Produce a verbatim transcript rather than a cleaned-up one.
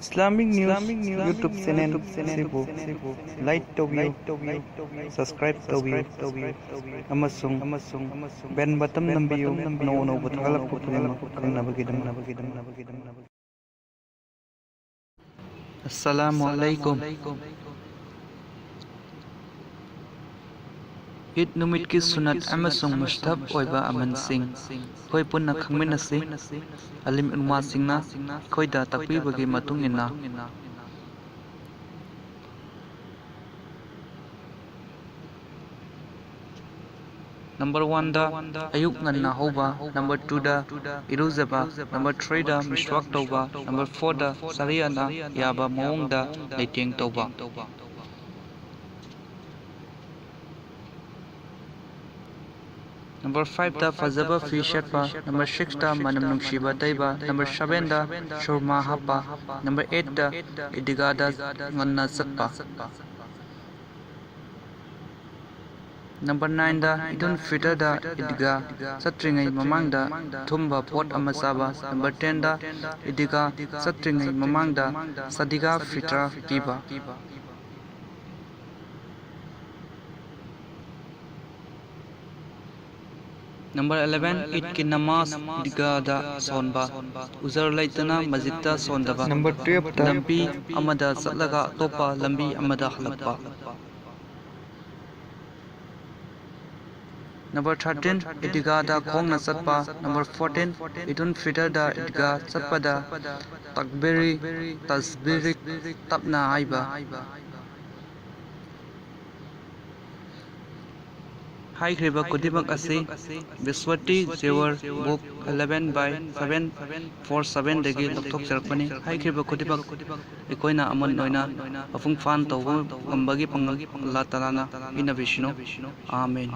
Islamic News YouTube channel ꯑꯁꯤꯕꯨ like ꯇꯧꯕꯤꯌꯨ, subscribe ꯇꯧꯕꯤꯌꯨ ꯑꯃꯁꯨꯡ bell button ꯅꯝꯕꯤꯌꯨ, ꯑꯅꯧ ꯑꯅꯧꯕ ꯊꯥꯒꯠꯂꯛꯄ ꯈꯨꯗꯤꯡꯃꯛ ꯈꯪꯅꯕꯒꯤꯗꯃꯛ꯫ ꯑꯁꯂꯥꯃꯨ ꯑꯂꯩꯀꯨꯝ꯫ ꯏꯗ ꯅꯨꯃꯤꯠꯀꯤ ꯁꯨꯅꯠ ꯑꯃꯁꯨꯡ ꯃꯨꯁꯇꯍꯕ ꯑꯣꯏꯕ ꯑꯃꯜꯁꯤꯡ ꯑꯩꯈꯣꯏ ꯄꯨꯟꯅ ꯈꯪꯃꯤꯟꯅꯁꯤ꯫ ꯑꯂꯤꯝ ꯎꯂꯃꯥꯁꯤꯡꯅ ꯑꯩꯈꯣꯏꯗ ꯇꯥꯛꯄꯤꯕꯒꯤ ꯃꯇꯨꯡ ꯏꯟꯅ, ꯅꯝꯕꯔ ꯋꯥꯟꯗ ꯑꯌꯨꯛ ꯉꯟꯅ ꯍꯧꯕ, ꯅꯝꯕꯔ ꯇꯨꯗ ꯏꯔꯨꯖꯕ, ꯅꯝꯕꯔ ꯊ꯭ꯔꯤꯗ ꯃꯤꯁꯋꯥꯛ ꯇꯧꯕ, ꯅꯝꯕꯔ ꯐꯣꯔꯗ ꯁꯔꯤꯌꯥꯅ ꯌꯥꯕ ꯃꯑꯣꯡꯗ ꯂꯩꯇꯦꯡ ꯇꯧꯕ꯫ ꯅꯝꯕꯔ ꯐꯥꯏꯚꯇ ꯐꯖꯕ ꯐꯤ ꯁꯦꯠꯄ, ꯅꯝꯕꯔ ꯁꯤꯛꯁꯇ ꯃꯅꯝ ꯅꯨꯡꯁꯤꯕ ꯇꯩꯕ, ꯅꯝꯕꯔ ꯁꯚꯦꯟꯗ ꯁꯨꯔꯃꯥ ꯍꯥꯞꯄ, ꯅꯝꯕꯔ ꯑꯩꯠꯇ ꯏꯗꯤꯒꯥꯗ ꯉꯟꯅ ꯆꯠꯄ꯫ ꯅꯝꯕꯔ ꯅꯥꯏꯟꯗ ꯏꯗꯨꯜ ꯐꯤꯇꯔꯗ ꯏꯗꯤꯒꯥ ꯆꯠꯇ꯭ꯔꯤꯉꯩ ꯃꯃꯥꯡꯗ ꯑꯊꯨꯝꯕ ꯄꯣꯠ ꯑꯃ ꯆꯥꯕ꯫ ꯅꯝꯕꯔ ꯇꯦꯟꯗ ꯏꯗꯤꯒꯥ ꯆꯠꯇ꯭ꯔꯤꯉꯩ ꯃꯃꯥꯡꯗ ꯁꯗꯤꯒꯥ ꯐꯤꯇ꯭ꯔꯥ ꯄꯤꯕ꯫ ꯅꯝꯕꯔ ꯑꯦꯂꯦꯚꯦꯟ, ꯏꯗꯀꯤ ꯅꯃꯥꯖ ꯏꯗꯒꯥꯗ ꯁꯣꯟꯕ, ꯎꯖꯔ ꯂꯩꯇꯅ ꯃꯁꯖꯤꯗꯇ ꯁꯣꯟꯗꯕ꯫ ꯅꯝꯕꯔ ꯇꯨꯌꯦꯜꯐꯇ ꯂꯝꯕꯤ ꯑꯃꯗ ꯆꯠꯂꯒ ꯑꯇꯣꯞꯄ ꯂꯝꯕꯤ ꯑꯃꯗ ꯍꯜꯂꯛꯄ꯫ ꯅꯝꯕꯔ ꯊꯥꯔꯇꯤꯟ, ꯏꯗꯤꯒꯥꯗ ꯈꯣꯡꯅ ꯆꯠꯄ꯫ ꯅꯝꯕꯔ ꯐꯣꯔꯇꯤꯟ, ꯏꯗꯨꯜ ꯐꯤꯇꯔꯗ ꯏꯗꯤꯒꯥ ꯆꯠꯄꯗ ꯇꯛꯕꯤꯔꯤ ꯇꯁꯕꯤꯔꯤꯛ ꯇꯞꯅ ꯍꯥꯏꯕ꯫ ꯍꯥꯏꯈ꯭ꯔꯤꯕ ꯈꯨꯗꯤꯡꯃꯛ ꯑꯁꯤ ꯕꯤꯁꯋꯇꯤ ꯖꯦꯋꯔ book eleven by seven four sevenꯗꯒꯤ ꯂꯧꯊꯣꯛꯆꯔꯛꯄꯅꯤ꯫ ꯍꯥꯏꯈ꯭ꯔꯤꯕ ꯈꯨꯗꯤꯡꯃꯛ ꯑꯩꯈꯣꯏꯅ ꯑꯃꯟ ꯑꯣꯏꯅ ꯃꯄꯨꯡ ꯐꯥꯅ ꯇꯧꯕ ꯉꯝꯕꯒꯤ ꯄꯥꯡꯒꯜ ꯑꯜꯂꯥꯍ ꯇꯥꯂꯥꯅ ꯄꯤꯅꯕꯤꯁꯅꯨ꯫ ꯑꯥꯃꯤꯟ꯫